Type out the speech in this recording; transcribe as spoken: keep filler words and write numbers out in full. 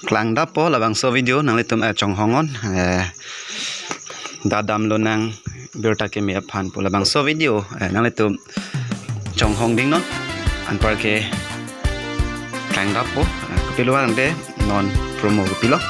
Klangdappo labangso video, nanglitum eh, chonghong non, eh, dadam lonang birta keme aphan pu labangso video, eh, nanglitum chonghong ding non, anparke klangdappo, eh, kopilo tangte non promo kopilo.